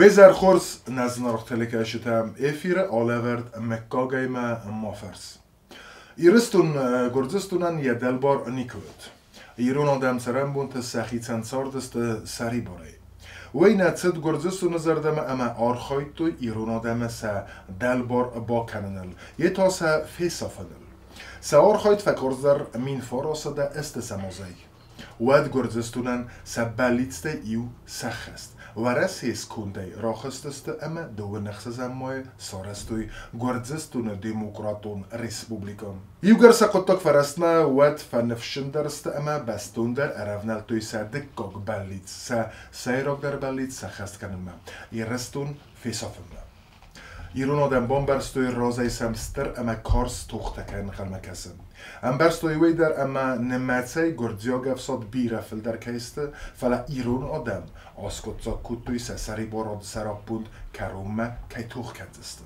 Уе зӕр хорз, нӕ зынаргъ телекӕсджытӕ, эфиры алӕвӕрд Мыггагӕй мӕ ма фӕрс. Ирыстон Гуырдзыстонӕн йӕ дӕлбар никуы уыд. Ирон адӕм цӕрӕнбонты сӕхицӕн цардысты сӕрибарӕй. Уый нӕ цыд Гуырдзыстоны зӕрдӕмӕ ӕмӕ архайдтой ирон адӕмы сӕ дӕлбар бакӕныныл, йе та сӕ фесафыныл. Сӕ архайд фӕкарздӕр 1900 ӕстӕсӕм азӕй. Уӕд Гуырдзыстонӕн сӕ бӕллицтӕй иу сӕххӕст. Уӕрӕсейы скондӕй рахызтысты ӕмӕ дыууын ӕхсӕзӕм майы сарӕзтой Гуырдзыстоны Демократон Республикӕ. Иугӕр сӕ хъуыддаг фӕрӕстмӕ, уӕд фӕныфсджындӕр сты ӕмӕ бӕстондӕр ӕрӕвнӕлдтой сӕ дыккаг бӕллиц, сӕ сӕйрагдӕр бӕллиц сӕххӕст кӕнынмӕ – Ирыстон фесафынмӕ. Ирон адӕм бамбӕрстой, разӕй сӕм стыр ӕмӕ карз тохтӕ кӕй ӕнхъӕлмӕ кӕсы. Ӕмбӕрстой уый дӕр, ӕмӕ нымӕцӕй гуырдзиаг ӕфсад бирӕ фылдӕр кӕй сты, фӕлӕ ирон адӕм аскъуыддзаг кодтой сӕ сӕрибарады сӕраппонд кӕронмӕ кӕй тох кӕндзысты.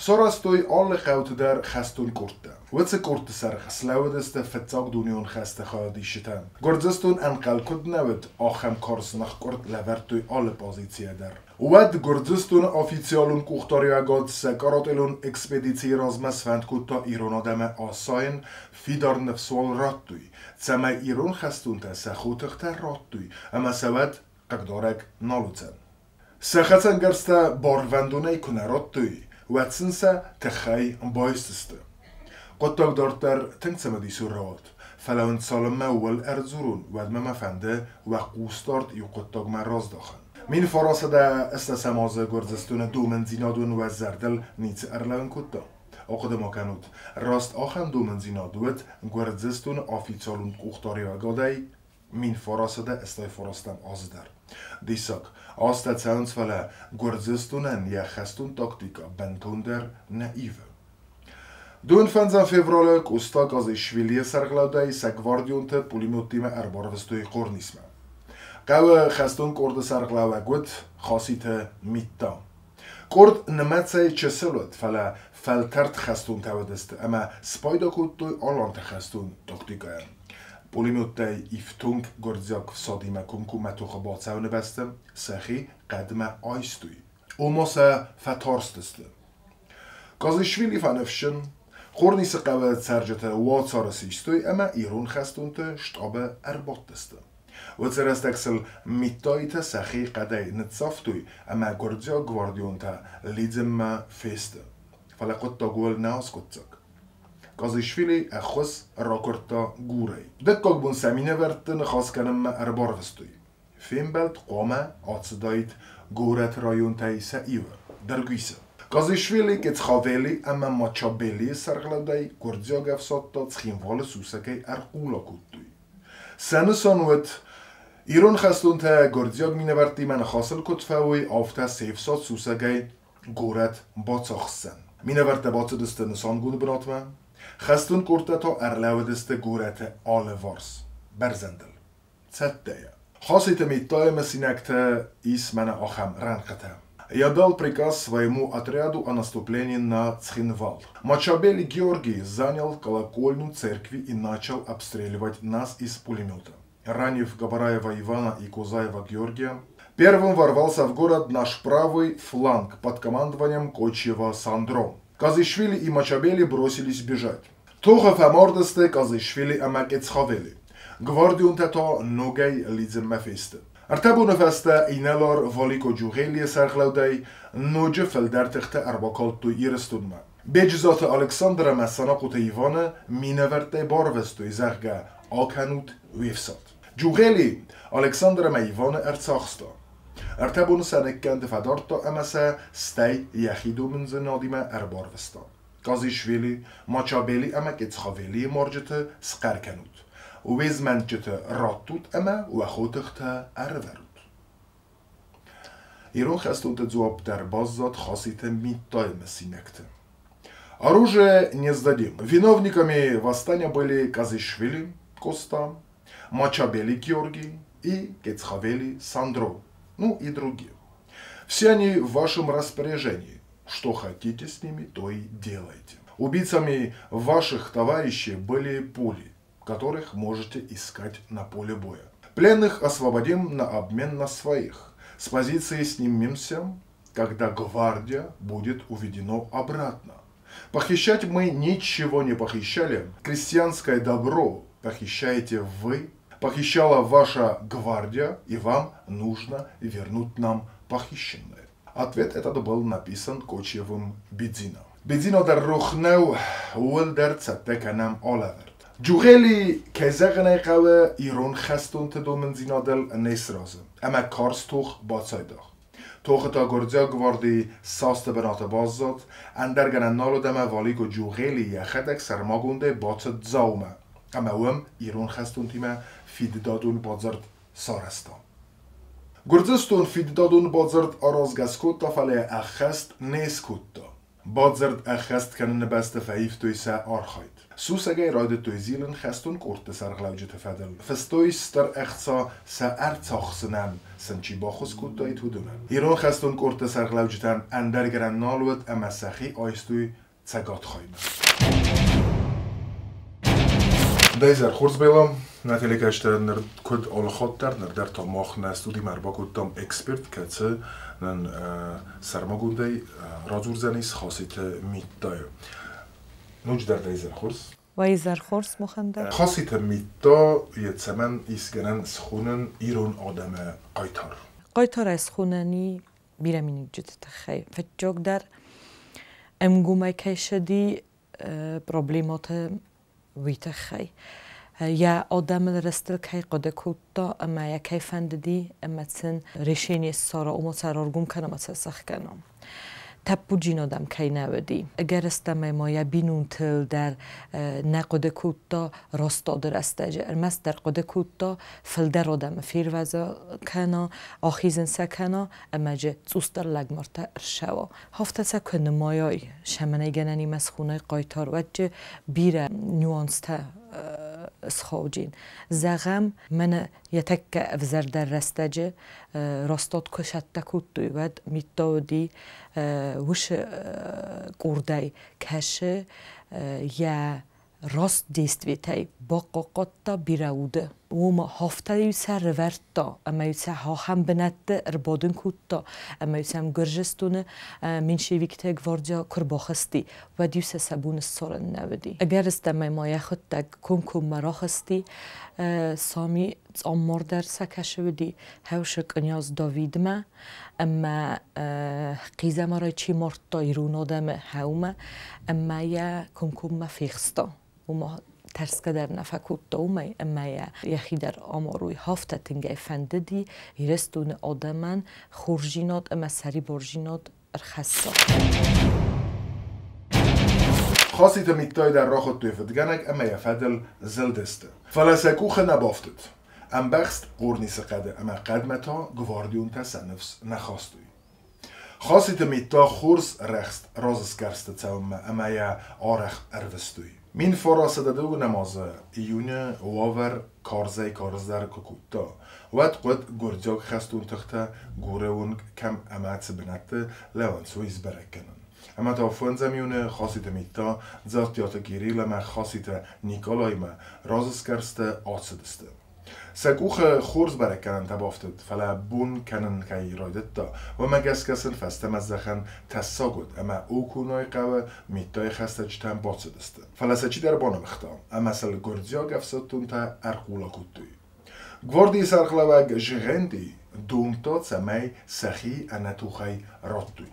Сарӕзтой алы хъӕуты дӕр хӕстон къордтӕ. Уыцы къордты сӕргъ слӕууыдысты Фыццаг дунеон хӕсты хайадисджытӕ. Гуырдзыстон ӕнхъӕл куыд нӕ уыд, ахӕм карз ныхкъуырд лӕвӕрдтой алы позицийӕ дӕр. Уӕд Гуырдзыстоны официалон къухдариуӕгад сӕ карателон экспедицийы размӕ сфӕнд кодта ирон адӕмы асайын, фидар ныфс уал радтой, цӕмӕй ирон хӕстонтӕ сӕ хотыхтӕ радтой ӕмӕ сӕ уӕд хъыгдарӕг нал уыдзӕн. Сӕ хӕцӕнгӕрзтӕ барвӕндонӕй куы нӕ радтой, уӕд сын сӕ тыххӕй байсдзысты. Хъуыддаг дарддӕр тынг цымыдисон рауад, фӕлӕ уын цалынмӕ ууыл ӕрдзурон, уӕдмӕ мӕ фӕнды уӕ хъусдард иу хъуыддагмӕ раздахын. 1980 азы Гуырдзыстоны домындзинад уын уӕ зӕрдыл ницы ӕрлӕууын кодта? Ахъуыды ма кӕнут, раст ахӕм домындзинад уыд Гуырдзыстоны официалон къухдариуӕгадӕй 1989 азы дӕр. Диссаг, азтӕ цӕуынц, фӕлӕ Гуырдзыстонӕн йӕ хӕстон тактикӕ бынтондӕр нӕ ивы. Дыууын фӕндзӕм февралы Къоста Газишвилийы сӕргълӕудӕй сӕ гвардионты пулеметтимӕ ӕрбарвыстой Хъорнисмӕ. Хъӕуы хӕстон къорды сӕргълӕууӕг уыд Хаситы Митта. Къорд нымӕцӕй чысыл уыд, фӕлӕ фӕлтӕрд хӕстонтӕ уыдысты ӕмӕ спайда кодтой аланты хӕстон тактикӕйӕ. Пулеметтӕй ифтонг гуырдзиаг фсадимӕ комкоммӕ тохы бацӕуыны бӕсты сӕхи хъӕдмӕ айстой. Ома сӕ фӕтарстысты. Казишвили фӕныфсджын, Хъорнисы хъӕуы цӕрджытӕ уацары систой ӕмӕ ирон хӕстонты штабы ӕрбадтысты. Уыцы рӕстӕг сыл Миттаитӕ сӕхи хъӕдӕй ныццавтой ӕмӕ гуырдзиаг гвардионтӕ лидзынмӕ фесты. Фӕлӕ хъуыддаг уыл нӕ аскъуыддзаг. Казишвили ӕххуыс ракуырдта Гурӕй. Дыккаг бон сӕ минӕвӕртты ныхас кӕнынмӕ ӕрбарвыстой. Фембӕлд хъуамӕ ацыдаид горӕты районтӕй сӕ иуы, Дыргуисы. Казишвили Кецхавели ӕмӕ Мачабелийы сӕргълӕудӕй гуырдзиаг ӕфсӕдтӕ Цхинвалы сусӕгӕй ӕрхъула кодтой. Сӕ нысан уыд, ирон хӕстонтӕ гуырдзиаг минӕвӕрттимӕ ныхасыл куыд фӕуой, афтӕ се фсад сусӕгӕй горӕт бацахсдзӕн. Минӕвӕрттӕ бацыдысты нысангонд бынатмӕ, хӕстон къордтӕ та ӕрлӕууыдысты горӕты алыварс бӕрзӕндыл. Цӕттӕйӕ. Хаситы Миттайы мысинӕгтӕ ис мӕнӕ ахӕм рӕнхъытӕ. Я дал приказ своему отряду о наступлении на Цхинвал. Мачабели Георгий занял колокольню церкви и начал обстреливать нас из пулемета. Ранив Габараева Ивана и Козаева Георгия, первым ворвался в город наш правый фланг под командованием Кочева Сандро. Казишвили и Мачабели бросились бежать. Тохы фӕмардысты Казишвили ӕмӕ Кецхавели. Гвардионтӕ та ногӕй лидзынмӕ фесты. Ӕртӕ боны фӕстӕ инӕлар Валико Джугъелийы сӕргълӕудӕй ноджы фылдӕр тыхтӕ ӕрбакалдтой Ирыстонмӕ. Беджызаты Александр ӕмӕ Санахъоты Иваны минӕвӕрттӕй барвыстой, зӕгъгӕ, акӕнут уе фсад. Джугъели Александр ӕмӕ Иваны ӕрцахста. Ӕртӕ боны сӕ ныккӕнды фӕдардта ӕмӕ сӕ стӕй йӕхи домындзинадимӕ ӕрбарвыста. Казишвили, Мачабели ӕмӕ Кецхавелийы марджыты схъӕр кӕнут. Уе змӕнтджыты раттут ӕмӕ уӕ хотыхтӕ ӕрывӕрут. Ирон хӕстонты дзуапп дӕр баззад Хаситы Миттайы мысинӕгты. Оружие не сдадим. Виновниками восстания были Казишвили Коста, Мачабели Георгий и Кецхавели Сандро, ну и другие. Все они в вашем распоряжении. Что хотите с ними, то и делайте. Убийцами ваших товарищей были пули, которых можете искать на поле боя. Пленных освободим на обмен на своих. С позиции снимемся, когда гвардия будет уведена обратно. Похищать мы ничего не похищали. Крестьянское добро похищаете вы. Похищала ваша гвардия, и вам нужно вернуть нам похищенное. Ответ этот был написан Кочевым Бедзино. Бедзино дӕр рох нӕу, ууыл дӕр цӕттӕ кӕнӕм алӕвӕрд. Джугъели, кӕй зӕгъын ӕй хъӕуы, ирон хӕстонты домындзинадыл не сразы, ӕмӕ карз тох бацайдагъ. Тохы та гуырдзиаг гварди састы бынаты баззад, ӕндӕр гӕнӕн нал уыд ӕмӕ Валико Джугъели йӕхӕдӕг сӕрмагондӕй бацыд Дзаумӕ ӕмӕ уым ирон хӕстонтимӕ фидыдадон бадзырд сарӕзта. Гуырдзыстон фидыдадон бадзырд аразгӕ скодта, фӕлӕ йӕ ӕххӕст не скодта. Бадзырд ӕххӕст кӕныны бӕсты фӕивтой сӕ архайд. Сусӕгӕй райдыдтой зилын хӕстон къордты сӕргълӕуджыты фӕдыл, фыстой стыр ӕхца сӕ ӕрцахсынӕн сын чи баххуыс кодтаид, уыдонӕн. Ирон хӕстон къордты сӕргълӕуджытӕн ӕндӕр гӕнӕн нал уыд ӕмӕ сӕхи айстой Цӕгат хаймӕ. Дӕ изӕр хорз, Бела. Нӕ телекӕстӕ ныр куыд алыхатт дӕр, ныр дӕр та мах нӕ студимӕ ӕрбакодтам эксперт, кӕцы нын сӕрмагондӕй радзурдзӕнис Хаситы Миттайы. Ноджыдӕр дӕ изӕр хорз. Уӕ изӕр хорз, Мухандӕр. Хаситы Митта йӕ цӕмӕн исгӕнӕн схонӕн ирон адӕмы хъайтар? Хъайтарӕй схонӕни бирӕ миниуджыты тыххӕй. Фыццагдӕр ӕмгомӕй кӕй ссыди проблемӕты, уый тыххӕй. Йӕ адӕмыл рӕстыл кӕй хъуыды кодта ӕмӕ йӕ кӕй фӕндыди ӕмӕ сын решение ссара, ома сӕ раргом кӕна ӕмӕ сӕ сӕхгӕна. Тӕппуджын адӕм кӕй нӕ уыди. Ӕгӕрыстӕмӕй ма йӕ бинонтыл дӕр нӕ хъуыды кодта растады рӕстӕджы, ӕрмӕстдӕр хъуыды кодта, фылдӕр адӕмы фервӕза кӕна, ахизын сӕ кӕна ӕмӕ джы цъусдӕр лӕгмартӕ ӕрцӕуа. Афтӕ сӕ куы нымайай, сӕмӕнӕй гӕнӕнимӕ схонай хъайтар, уӕд джы бирӕ нюанстӕ схауджин. Зӕгъӕм, мӕнӕ йӕ тӕккӕ ӕвзӕрдӕр рӕстӕджы растад куы сӕттӕ кодтой, уӕд Митта уыди уыцы къордӕй кӕсы йӕ раст действийтӕй бахъахъхъӕдта бирӕ уды. Уым афтӕ-иу сӕ рывӕрдта ӕмӕ-иу сӕ ахӕм бынӕтты ӕрбадын кодта, ӕмӕ-иу сӕм Гуырдзыстоны меньшевиктӕ гвардия куы рбахызти, уӕд-иу сӕ сӕ бон ссарын нӕ уыди. Ӕгӕрыстӕмӕй ма йӕхуыдтӕг комкоммӕ рахызти, Сами цъаммардӕр сӕ кӕсы уыди Хӕусы кънйаз Давидмӕ ӕмӕ хъизӕмарӕй чи мардта ирон адӕмы хӕумӕ ӕмӕ йӕ комкоммӕ фехста. Уымӕ тӕрсгӕ дӕр нӕ фӕкодта уымӕй ӕмӕ йӕ йӕхи дӕр амарой. Афтӕ тынгӕй фӕндыди Ирыстоны адӕмӕн хорздзинад ӕмӕ сӕрибардзинад ӕрхӕсса. Хаситы Миттай дӕр рахуыдтой фыдгӕнӕг ӕмӕ йӕ фӕдыл зылдысты. Фӕлӕ сӕ къухы нӕ бафтыд. Ӕмбӕхст Хъорнисы хъӕды ӕмӕ хъӕдмӕ та гвардионтӕ сӕ ныфс нӕ хастой. Хаситы Митта хорз рӕхст разысгӕрсты цӕуынмӕ ӕмӕ йӕ арӕх ӕрвыстой. 1912 азы июны уавӕр карзӕй-карздӕр куы кодта, уӕд хъуыд гуырдзиаг хӕстон тыхтӕ Гуры уынг кӕм ӕмӕ цы бынӕтты лӕууынц, уый сбӕрӕг кӕнын. Ӕмӕ та фӕндзӕм июны Хаситы Митта Дзаттиаты Кирилл ӕмӕ Хаситы Николаимӕ разысгӕрсты ацыдысты. Сӕ къухы хорз бӕрӕггӕнӕнтӕ бафтыд, фӕлӕ бон кӕнын кӕй райдыдта, уымӕ гӕсгӕ сын фӕстӕмӕ здӕхӕн тӕссаг уыд ӕмӕ Окунайы хъӕуы Миттайы хӕстӕджытӕм бацыдысты. Фӕлӕ сӕ чидӕр банымыгъта ӕмӕ сыл гуырдзиаг ӕфсӕддонтӕ ӕрхъула кодтой. Гвардийы сӕргълӕууӕг Жигъенди домдта, цӕмӕй сӕхи ӕнӕтухӕй радтой.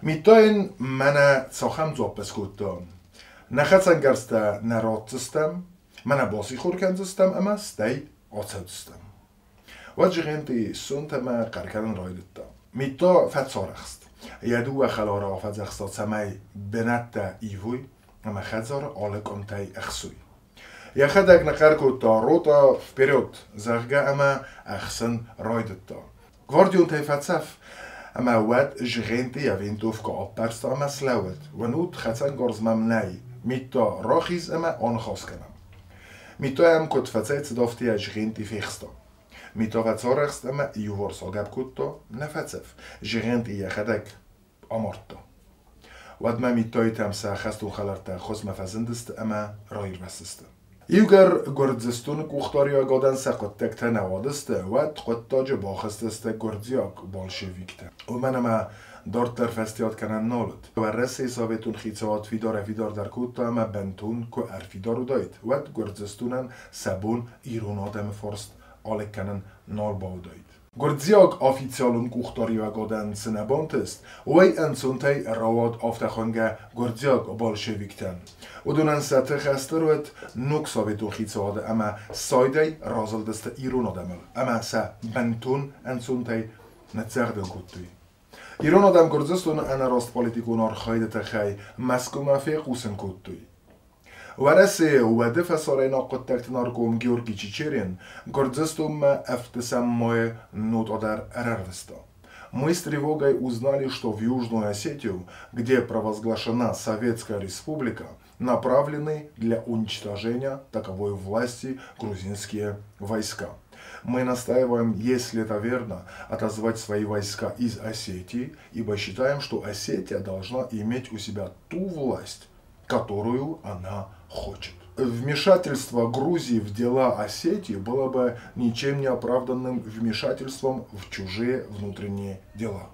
Митта йын мӕнӕ цахӕм дзуапп скодта: Нӕ хӕцӕнгӕрзтӕ нӕ ратдзыстӕм, мӕнӕ басихор кӕндзыстӕм ӕмӕ стӕй ацӕудзыстӕм. Уӕд Жигъенти ссонтӕмӕ хъӕр кӕнын райдыдта. Митта фӕцарӕхст. Йӕ дыууӕ хӕлары афӕдзӕхста, цӕмӕй бынӕттӕ ивой ӕмӕ хӕдзары алы къуымтӕй ӕхсой. Йӕхӕдӕг ныхъхъӕр кодта «Рота, вперед!», зӕгъгӕ, ӕмӕ ӕхсын райдыдта. Гвардионтӕй фӕцӕф, ӕмӕ уӕд Жигъенти йӕ винтовкӕ аппӕрста ӕмӕ слӕууыд. Уынут, хӕцӕнгарз мӕм нӕй. Митта, рахиз ӕмӕ аныхас кӕнӕм. Митта йӕм куыд фӕцӕйцыд, афтӕ йӕ Жигъенти фехста. Митта фӕцарӕхст ӕмӕ иуварс агӕпп кодта, нӕ фӕцӕф. Жигъенти йӕхӕдӕг амардта. Уӕдмӕ Миттаитӕм сӕ хӕстон хӕлӕрттӕ ӕххуысмӕ фӕзындысты ӕмӕ раирвӕзтысты. Иугӕр Гуырдзыстоны къухдариуӕгадӕн сӕ хъуыддӕгтӕ нӕ уадысты, уӕд хъуыддаджы бахызтысты гуырдзиаг большевиктӕ. Уымӕн ӕмӕ дарддӕр фӕстиат кӕнӕн нал уыд. Уӕрӕсейы советон хицауад фидарӕй-фидардӕр кодта ӕмӕ бынтон куы ӕрфидар уыдаид, уӕд Гуырдзыстонӕн сӕ бон ирон адӕмы фарст алыг кӕнын нал бауыдаид. Гуырдзиаг официалон къухдариуӕгадӕн цы нӕ бантыст, уый ӕнцонтӕй рауад афтӕ хуынгӕ гуырдзиаг большевиктӕн. Уыдонӕн сӕ тых ӕстыр уыд ног советон хицауады ӕмӕ сайдӕй разылдысты ирон адӕмыл ӕмӕ сӕ бынтон ӕнцонтӕй ныццӕгъдын кодтой. Ирон адӕм Гуырдзыстоны ӕнӕраст политикон архайды тыххӕй Мӕскуымӕ фехъусын кодтой. Уӕрӕсейы уӕды фӕсарӕйнаг хъуыддӕгты нарком Георгий Чичерин Гуырдзыстонмӕ ӕвддӕсӕм майы нотъа дӕр ӕрӕрвыста. Мы с тревогой узнали, что в Южную Осетию, где провозглашена Советская Республика, направлены для уничтожения таковой власти грузинские войска. Мы настаиваем, если это верно, отозвать свои войска из Осетии, ибо считаем, что Осетия должна иметь у себя ту власть, которую она хочет. Вмешательство Грузии в дела Осетии было бы ничем не оправданным вмешательством в чужие внутренние дела.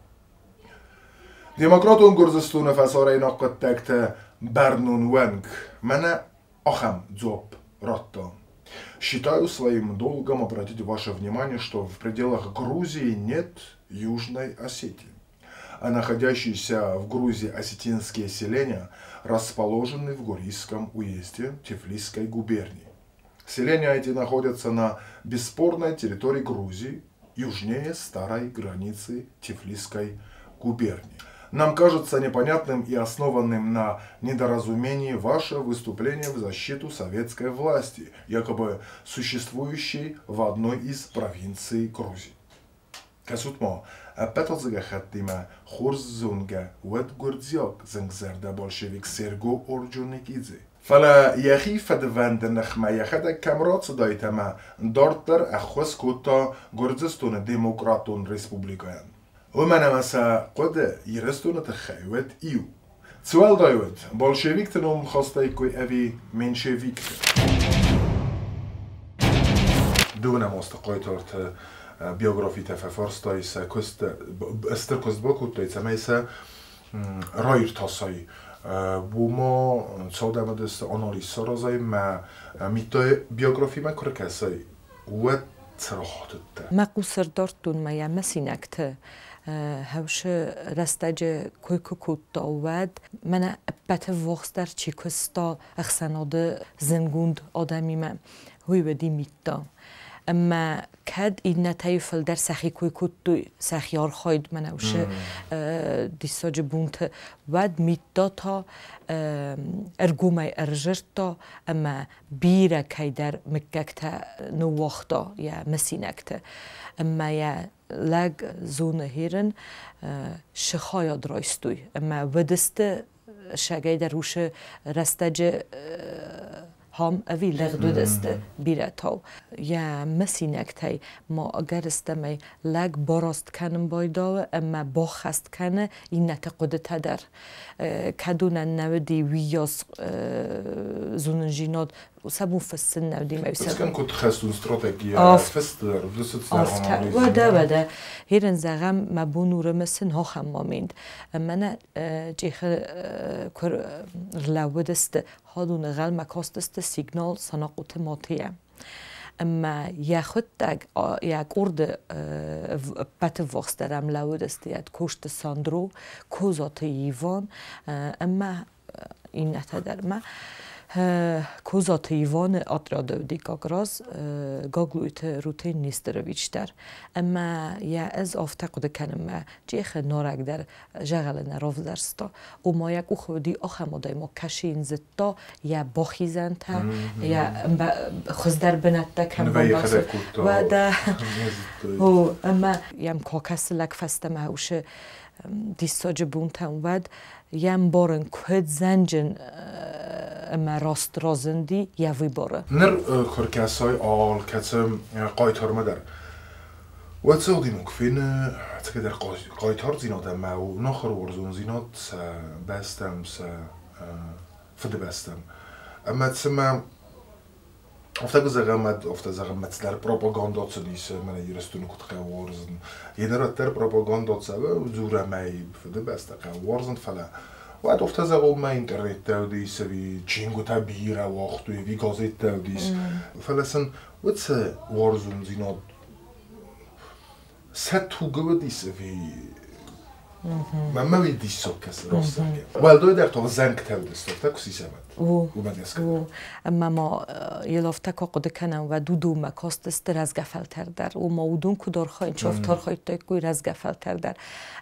Демократон Гуырдзыстоны фӕсарӕйнаг хъуыддӕгты бӕрнон уӕнг мӕнӕ ахӕм дзуапп радта. Считаю своим долгом обратить ваше внимание, что в пределах Грузии нет Южной Осетии, а находящиеся в Грузии осетинские селения расположены в Гурийском уезде Тифлисской губернии. Селения эти находятся на бесспорной территории Грузии, южнее старой границы Тифлисской губернии. Нам кажется непонятным и основанным на недоразумении ваше выступление в защиту советской власти, якобы существующей в одной из провинций Грузии. Кӕсут-ма, ӕппӕт ацы гӕххӕттимӕ хорз зонгӕ уӕд гуырдзиаг зынгзӕрдӕ большевик Серго Орджоникидзе. Фӕлӕ йӕхи фӕдвӕнды ныхмӕ йӕхӕдӕг кӕм рацыдаид ӕмӕ дарддӕр ӕххуыс кодта Гуырдзыстоны Демократон Республикӕйӕн. Уымӕн ӕмӕ сӕ хъуыды Ирыстоны тыххӕй уыд иу. Цы уӕлдай уыд, большевикты ном хастаиккой ӕви меньшевикты? Дыууынӕм азты хъайтарты биографитӕ фӕфарстай, сӕ куыст, стыр куыст бакодтай, цӕмӕй сӕ раиртасай. Уымӕ цалдӕр анализ саразай мӕ миттай биографимӕ куы ркӕсай, уӕд цы рахатыдтӕ? Мӕ хъус ӕрдардтон ма йӕ мысинӕгты хӕусы рӕстӕджы кой куы кодта, уӕд мӕнӕ ӕппӕты ввахсдӕр чи куыста ӕхсӕнады зынгонд адӕмимӕ, уый уыди Митта. Ӕмӕ кӕд иннӕтӕй фылдӕр сӕхи кой кодтой, сӕхи архайд мӕнӕ уыцы диссаджы бунты, уӕд Митта та ӕргомӕй ӕрзырдта ӕмӕ бирӕ кӕйдӕр мыггӕгтӕ ныууагъта йӕ мысинӕгты. Ӕмӕ йӕ лӕг зоны херын шы хайад райстой. Ӕмӕ уыдысты сӕгӕйдӕр уыцы рӕстӕджы хам ӕви лӕгъд уыдысты бирӕтау. Йӕ мысинӕгтӕй ма ӕгӕрыстӕмӕй лӕг бараст кӕнын байдауы ӕмӕ баххӕст кӕны иннӕты хъуыдытӕ дӕр. Кӕд уынӕн нӕ уыди уыйас зонындзинад, сӕ бон фыссын нӕ уыди. Фысгӕн куыд хӕстон стратегия фыст дӕр, Уӕдӕ, уӕдӕ. Херын зӕгъӕм, мӕ бон у рымысын ахӕм момент. Мӕнӕ чъехы куы рлӕууыдысты, хадоны гъӕлмӕ кастысты сигнал Санахъоты Матейӕ. Ӕмӕ йӕхуыдтӕг йӕ къорды ӕппӕты ввахсдӕр ӕм лӕууыдысты йӕ Косты Сандро, Козаты Иван ӕмӕ иннӕтӕ дӕр. Ӕмӕ Козаты Иваны отряды уыди как раз Гаглойты Рутен Нестерович дӕр. Ӕмӕ йӕ ӕз афтӕ хъуыды кӕнын, мӕ Чъехы нарӕгдӕр зӕгъӕлы нӕ равзӕрста. Ома йӕ къухы уыди ахӕм адӕймаг, кӕсы йын зыдта йӕ бахизӕнтӕ, йӕ хуыздӕр бынӕттӕ кӕм бамбӕхсы. Уӕдӕ о, ӕмӕ йӕм куы кӕсы лӕг фӕстӕмӕ уыцы диссаджы бонтӕм, уӕд йӕ ӕмбарын, куыд зӕнджын ӕмӕ раст разынди йӕ выборы. Ныр куы ркӕсай алкӕцы хъайтармӕ дӕр, уӕд цӕудимӕ куы фены ӕцӕгӕйдӕр хъайтардзинад ӕмӕ нахуыр уарзондзинад сӕ бӕстӕм, сӕ фыдыбӕстӕм. Ӕмӕ цымӕ Афтӕ куы зӕгъӕм, афтӕ зӕгъӕм, цыдӕр пропаганда цыдис мӕнӕ Ирыстоны куыд хъӕуы уарзын. Йе дӕр пропаганда цӕуы, дзурӕм ӕй, Фыдыбӕстӕ хъӕуы уарзын, фӕлӕ уӕд афтӕ зӕгъон, мӕ интернеттӕ уыдис ӕви чингуытӕ бирӕ уагътой, ӕви газеттӕ уыдис. Фӕлӕ сын уыцы уарзондзинад сӕ тугы уыдис ӕви мӕнмӕ уый диссаг кӕсы, раст зӕгъгӕ. Уӕлдайдӕр та зӕнгтӕ уыдысты, афтӕ куы сисӕм, уымӕ гӕсгӕ. Ӕмӕ ма йыл афтӕ куы хъуыды кӕнӕм, уӕд уыдонмӕ кастысты рӕзгӕ фӕлтӕр дӕр. Ома уыдон куыд архайынц, афтӕ архайдтаиккой рӕзгӕ фӕлтӕр дӕр.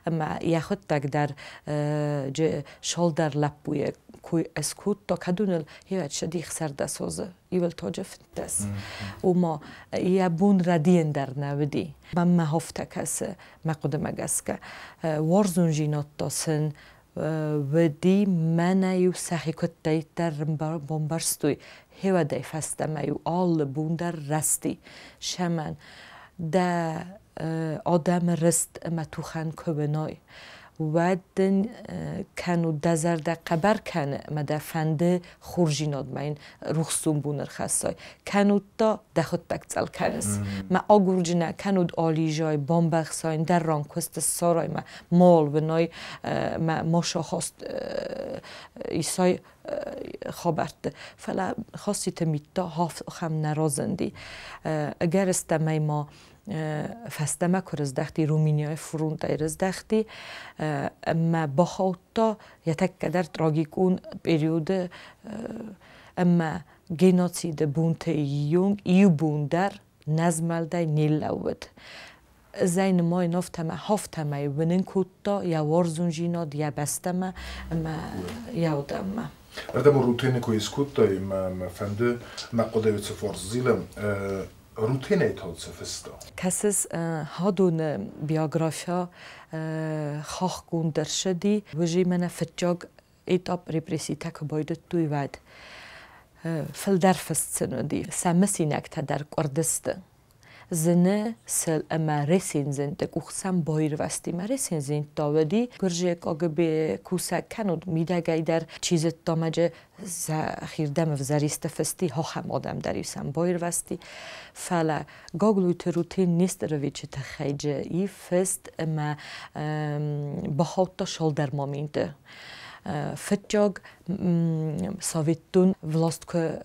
Ӕмӕ йӕхуыдтӕг дӕр цалдӕр лӕппуйы куы скодта, кӕд уын ыл сӕ дих сӕрдасозы иуыл тоджы 15. Ома йӕ бон рӕдийын дӕр нӕ уыди. Мӕнмӕ афтӕ кӕсы, мӕ хъуыдымӕ гӕсгӕ. Уарзондзинад та сын уыди, мӕнӕ-иу сӕхи куыддӕриддӕр бамбӕрстой, хеуӕдӕй фӕстӕмӕ-иу алы бон дӕр рӕзти. Сӕмӕн дӕ адӕмы рыст ӕмӕ тухӕн куы уынай, уӕд дын кӕнут дӕ зӕрдӕ хъӕбӕр кӕны ӕмӕ дӕ фӕнды хорздзинадмӕ йын рухсдзон бон ӕрхӕссай. Кӕнут та дӕхуыдтӕг цӕл кӕныс. Мӕ агурджынӕ кӕнут ализай, бамбӕхсай, ӕндӕр ран куыст ссарай мӕ мал уынай, мӕ ма сахаст исай хабӕртты. Фӕлӕ Хаситы Митта ахӕм нӕ разынди. Ӕгӕрыстӕмӕй ма фӕстӕмӕ куы рыздӕхти, Румынияйы фронтӕй рыздӕхти, ӕмӕ бахаудта йӕ тӕккӕ дӕр трагикон периоды ӕмӕ геноциды бунты иу бон дӕр нӕ змӕлдӕй не лӕууыд. Ӕз ӕй нымайын афтӕмӕ, афтӕмӕй уынын кодта йӕ уарзондзинад йӕ бӕстӕмӕ ӕмӕ йӕ адӕммӕ. Ардӕм рутены куы искодтай, мӕ фӕнды мӕ хъуыдыйы цы фарс зилӕм, рутенӕй та цы фыста? Кӕсыс, Хадоны биография хахгонд ӕрцыди, уый мӕнӕ фыццаг этап репресситӕ куы байдыдтой, уӕд. Фылдӕр фыст сын уыди, сӕ мысинӕгтӕ дӕр къуырдысты. Зыны сыл ӕмӕ рецензентты къух сӕм баирвӕзти. Мӕ рецензенттӕ уыди гуырдзиаг КГБ кусӕг кӕнут мидӕгӕй дӕр, чи зыдта мӕджы сӕхирдӕм ӕвзӕристы фысти, ахӕм адӕм дӕр-иу сӕм баирвӕзти. Фӕлӕ Гаглойты Рутен Нестеровичы тыххӕй и фыст ӕмӕ бахаудта цалдӕр моменты. Фыццаг Советтон власт куы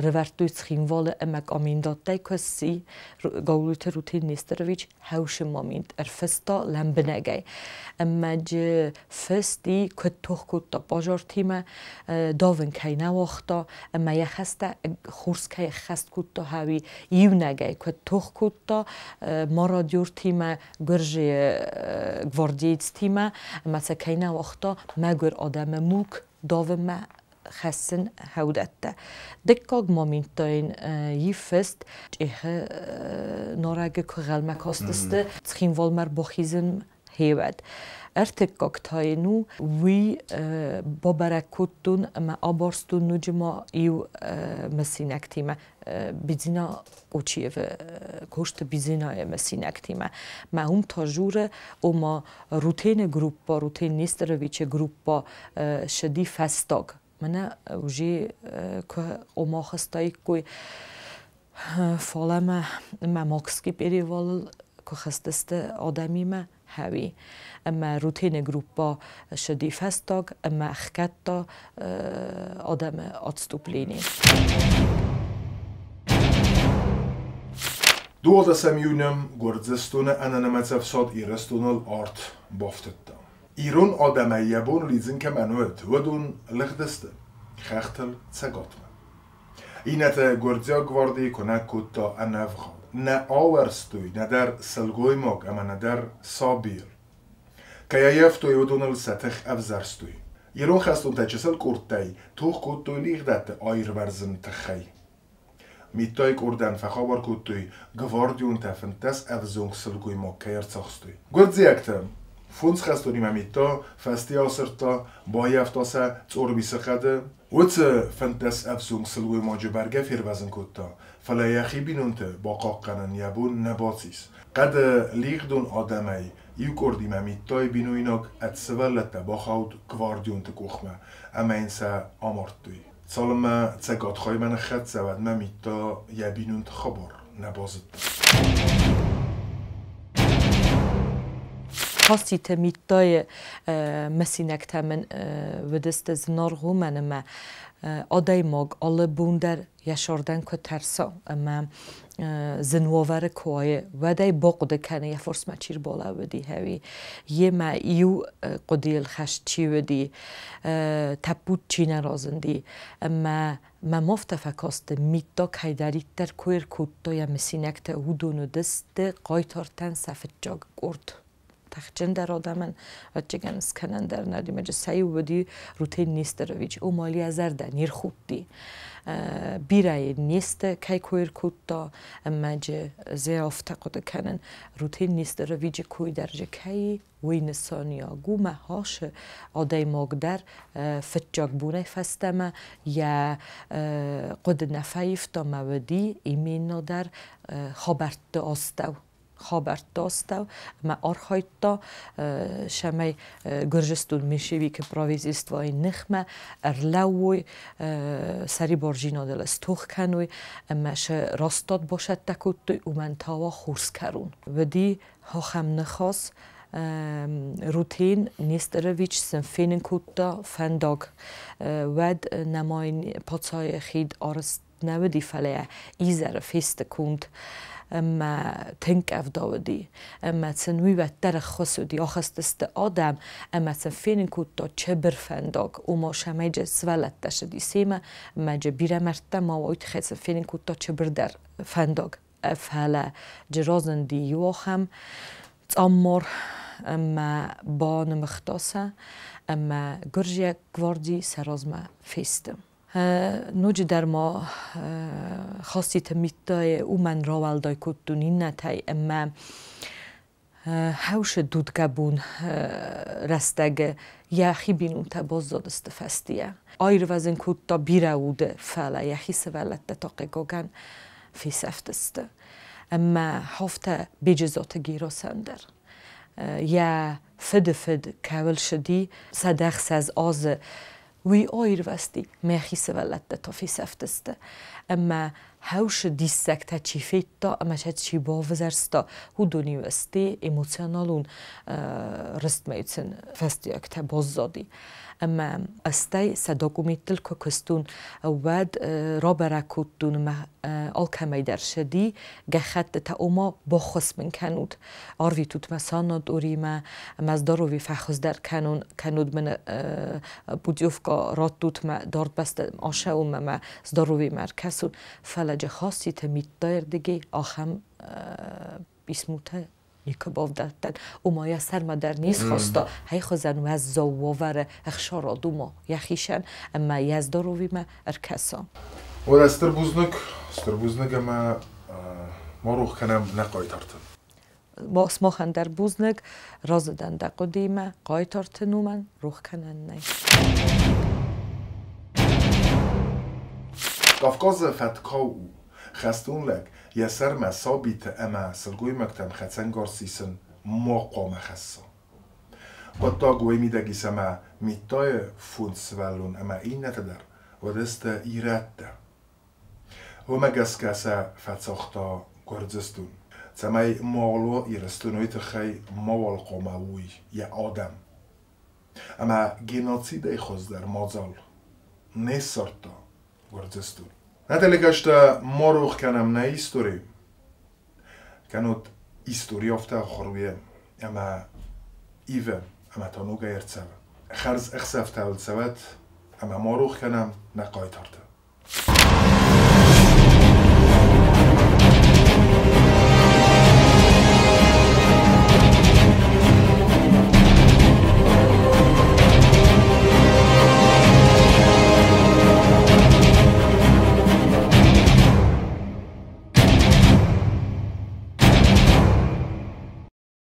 рывӕрдтой Цхинвалы ӕмӕ комендаттӕй куы сси, Гаглойты Рутен Нестерович хӕусы момент ӕрфыста лӕмбынӕгӕй. Ӕмӕ джы фыст и, куыд тох кодта пожартимӕ, давын кӕй нӕ уагъта, ӕмӕ йӕ хӕстӕ хорз кӕй ӕххӕст кодта хӕуи иунӕгӕй куыд тох кодта мародертимӕ, гуырдзыйы гвардеецтимӕ, ӕмӕ сӕ кӕй нӕ уагъта мӕгуыр адӕмы мулк давынмӕ хӕссын хӕудӕттӕ. Дыккаг момент та йын иффыст Чъехы нарӕгы куы гъӕлмӕ кастысты, Цхинвалмӕ ӕрбахизын хевӕд. Ӕртыккаг та йын у, уый бабӕрӕг кодтон ӕмӕ абарстон ноджы ма иу мысинӕгтимӕ Бидзина Къучиевы Косты Бидзинайы мысинӕгтимӕ. Мӕ уым та журы, ома Рутены группа, Рутен Нестеровичы группа сыди фӕстаг. Мӕнӕ уже куы ома хызтаиккой, фӕлӕ мӕ мӕ Мокский перевалыл куы хызтысты адӕмимӕ, хӕуи. Ӕмӕ Рутены группа сыди фӕстаг ӕмӕ ӕхгӕдта адӕмы отступление. 12 июны Гуырдзыстоны ӕнӕнымӕц ӕфсад Ирыстоныл арт бафтыдта. Ирон адӕмӕй йӕ бон лидзын кӕмӕн уыд, уыдон лыгъдысты хӕхтыл цӕгатмӕ. Иннӕтӕ гуырдзиаг гвардийы куынӕг кодта ӕнӕвгъау. Нӕ ауӕрстой нӕдӕр сылгоймаг ӕмӕ нӕдӕр сабийыл. Кӕй ӕййӕфтой, уыдоныл сӕ тых ӕвзӕрстой. Ирон хӕстонтӕ чысыл къордтӕй тох кодтой лигъдӕтты аирвӕрзыны тыххӕй. Миттайы къордӕн фӕхабар кодтой, гвардионтӕ 15 ӕвзонг сылгоймаг кӕй ӕрцахстой. Гуырдзиӕгтӕ фондз хӕстонимӕ Митта фӕсте асырдта, баййӕфта сӕ Цъорбисы хъӕды. Уыцы 15 ӕвзонг сылгоймаджы бӕргӕ фервӕзын кодта, фӕлӕ йӕхи бинонты бахъахъхъӕнын йӕ бон нӕ бацис. Хъӕды лигъдон адӕмӕй иу къордимӕ Миттайы бинойнаг ӕд сывӕллӕттӕ бахауд гвардионты къухмӕ ӕмӕ йын сӕ амардтой. Цалынмӕ Цӕгатхаймӕ ныххӕццӕ, уӕдмӕ Митта йӕ бинонты хабар нӕ базыдта. Хаситы Миттайы мысинӕгтӕ мын уыдысты зынаргъ, уымӕн ӕмӕ адӕймаг алы бон дӕр йӕ сӕрдӕн куы тӕрса ӕмӕ зын уавӕры куы уайы, уӕд ӕй бахъуыды кӕны, йӕ фарсмӕ чи рбалӕууыди, ӕви йемӕ иу хъуыдыйыл хӕст чи уыди, тӕппуд чи нӕ разынди. Ӕмӕ мӕм афтӕ фӕкасти, Митта кӕйдӕриддӕр кой ӕркодта йӕ мысинӕгтӕ, уыдон уыдысты хъайтартӕн сӕ фыццаг къорд. Тыхджындӕр адӕмӕн ӕвӕццӕгӕн скӕнӕн дӕр нӕ уыди. Сӕ иу уыди Рутен Нестерович. Ома йӕ зӕрдӕ не рхудти. Бирӕ йын не сты, кӕй кой ӕркодта, ӕмӕ дзы афтӕ хъуыды кӕнын. Рутен Нестеровичы кой дӕр же кӕй уый нысаниуӕг у мӕ хӕсы адӕймаг дӕр фыццаг бонӕй фӕстӕмӕ йӕ хъуыды нӕ фӕивта мӕ уыди именно дӕр хабӕртты астӕу. Хабӕртты астӕу ӕмӕ архайдта, цӕмӕй Гуырдзыстон меньшевикы правительствойы ныхмӕ ӕрлӕууой, сӕрибардзинадыл стох кӕной ӕмӕ сӕ растад басӕттӕ кодтой, уымӕн та уа хорз кӕрон. Уыди ахӕм ныхас, Рутен Нестерович сын фенын кодта фӕндаг. Уӕд нӕма йын паддзахы хид арӕзт нӕ уыди, фӕлӕ изӕры фесты конд ӕмӕ тынг къӕвда уыди. Ӕмӕ сын уый уӕддӕр ӕххуыс уыди. Ахызтысты адӕм ӕмӕ сын фенын кодта чыбыр фӕндаг. Ома сӕмӕйджы сывӕллӕттӕ сыди семӕ, ӕмӕ джы бирӕ мӕрдтӕ ма уой тыххӕй сын фенын кодта чыбырдӕр фӕндаг. Фӕлӕ джы разынди иу ахӕм цъаммар ӕмӕ банымыгъта сӕ, ӕмӕ гуырдзиаг гварди сӕ размӕ фесты. Ноджыдӕр ма Хаситы Миттайы уымӕн рауӕлдай кодтон иннӕтӕй ӕмӕ хӕусы дудгӕбон рӕстӕгы йӕхи бинонтӕ баззадысты фӕстийӕ. Аирвӕзын кодта бирӕ уды, фӕлӕ йӕхи сывӕллӕттӕ та хъыгагӕн фесӕфтысты. Ӕмӕ афтӕ Беджызаты Герасӕн дӕр. Йӕ фыды фыд кӕуыл сыди, 106 азы уый аирвӕзти, мӕхи сывӕллӕттӕ та фесӕфтысты. Ӕмӕ хӕусы диссӕгтӕ чи федта ӕмӕ сӕ чи бавзӕрста, уыдон-иу сты эмоционалон рыстмӕ сын фӕстиуӕгтӕ баззади. Ӕмӕ стӕй сӕ документтыл куы куыстон, уӕд рабӕрӕг кодтон ӕмӕ алкӕмӕй дӕр сыди гӕххӕттытӕ, ома баххуыс мын кӕнут, арвитут мӕ санаторимӕ, мӕ здоровье фӕхуыздӕр кӕнун, кӕнуд мын путевка раттут мӕ дард бӕстӕм ацӕуынмӕ мӕ здоровьемӕ ӕркӕсун. Фӕлӕ джы Хаситы Миттайырдыгӕй ахӕм писмотӕ никуы бавдӕлдтӕн. Ома йӕ сӕрмӕ дӕр не схаста, хӕй хуызӕн уӕззау уавӕры ӕхсарад ума йӕхицӕн ӕмӕ йӕ здоровьемӕ ӕркӕса. Уӕдӕ стыр бузныг, стыр бузныг ӕмӕ ма рох кӕнӕм нӕ хъайтарты. Сымахӕн дӕр бузныг, разы дӕн дӕ хъуыдыимӕ, хъайтарты номӕн рох кӕнӕн нӕй. Кавказы фӕткау у, хӕстон лӕг йӕ сӕрмӕ сабиты ӕмӕ сылгоймӕгтӕм хӕцӕнгарз сисын ма хъуамӕ хӕсса. Хъуыддаг уый мидӕг ис ӕмӕ Миттайы фондз сывӕллон ӕмӕ иннӕтӕ дӕр уыдысты ирӕттӕ. Уымӕ гӕсгӕ сӕ фӕцагъта Гуырдзыстон, цӕмӕй мауал Ирыстон уый тыххӕй мауал хъуамӕ уой йӕ адӕм. Ӕмӕ геноцидӕй хуыздӕр мадзал не ссардта Гуырдзыстон. Нӕ телекӕстӕ ма рох кӕнӕм нӕ истори. Кӕннод истори афтӕ ахуыр у ӕмӕ ивы ӕмӕ та ногӕй ӕрцӕуы. Хӕрз ӕхсӕвтӕ цӕуӕт ӕмӕ ма рох кӕнӕм нӕ хъайтарты.